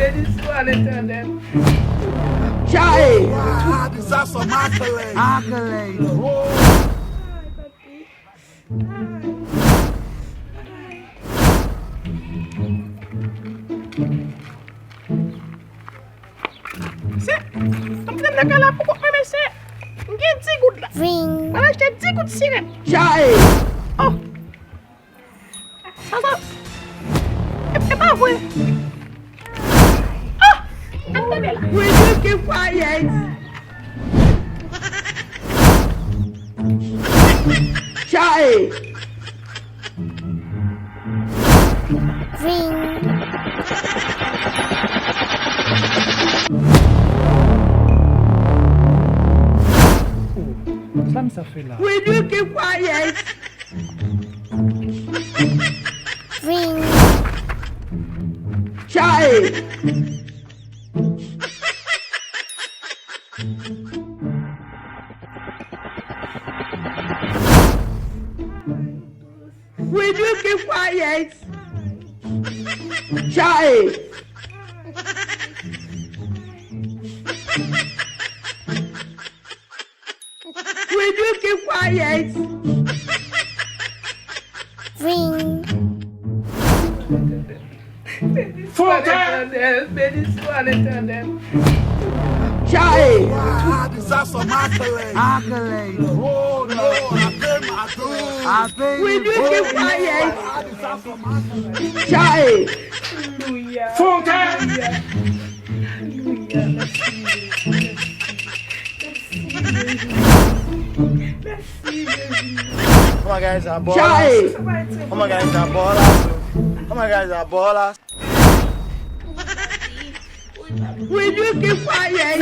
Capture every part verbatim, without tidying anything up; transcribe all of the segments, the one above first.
Béniswa, Letènèl. Chae! Ah, these are some accolades. Accolades. Ay, papi. Ay. Ay. Se, m te nan kay la pou kont mwen, mesye. M gen dis goud la. Ving. Mwen achte dis goud sirèt. Chae! Oh! Sa, sa, e, e pa vre. Oh! Al tande la. Will you keep quiet? Chae! Ving. Oh, sa misye ap fè la? Will you keep quiet? Ving. Chae! Will you keep quiet? Chae! Will you keep quiet? Ving. Béniswa Letènèl, béniswa Letènèl. Chae! Ah, these are some accolades. Accolades. Oh, no, I pay my dues. I pay. Will you keep quiet? Ah, these are some accolades. Chae! Alelouya. Alelouya. Alelouya. Mèsi, Jezi. Mèsi, Jezi. Mèsi, Jezi. Oh my God, it's a ball. Chae! Oh my God, it's a ball. Oh my God, it's a ball. Will you keep quiet?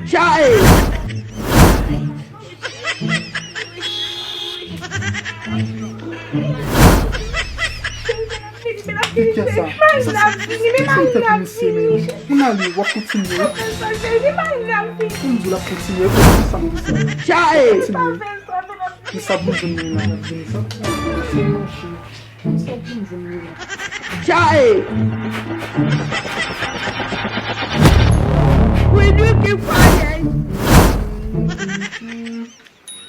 Chae! Kiyès sa? Kiyès sa? Kiyès sa? Moun ale, w ap kontinye. Pou m di w l ap kontinye, e pou sa m di sa. Chae! Kontinye. Kisa pou m jwenn li la, m ap vini sa. Chae! Will you keep quiet?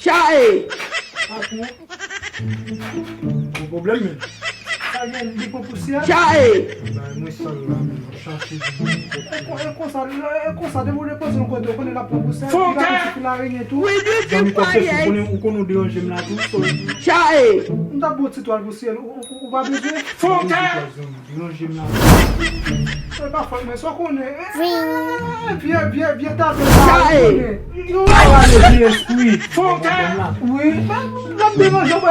Chae! Gon pwoblèm, men. Sa gen, li pran pousyè? Chae! Bay mwen sa la, men, chache di. E kon-, e konsa, e konsa, depi w depoze yon kote, ou konnen l ap pran pousyè, li ka pran ti fil arenyen tou. Zanmi, kòk kèch, ou konnen, ou konnen w deranje m la tou, so. Chae! M t ap ba w ti twal pou syèl, ou, ou, ou pa bezwen? Fòkè! Deranje m la. Se pa fòt mwen, sa w konnen. Eh, vye, vye, vye tablo sa, ou konnen. Yo, ale vye espri. Fòkè! Wi, men, l ap deranje w,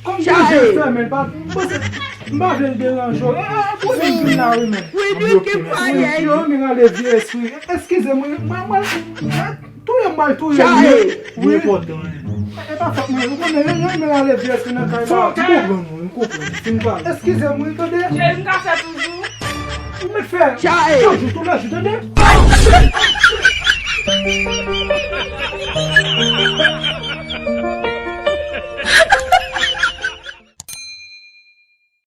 kòm Jezi fèmen, m pa, m pa vle l deranje w. Eh, eh, pou vin vin la, wi, men. Wi, yo, men ale vye espri. Eskize m, wi, mwen, mwen, touye m, mal touye m, wi. Wi. E pa fòt mwen, ou konnen, yo, yo, men ale vye espri nan kay la. M konprann ou, m konprann. Fin pale. Eskize m, wi, tande. Jezi ka fè toujou. Ou mèt fè chak jou, tou lè jou, tande.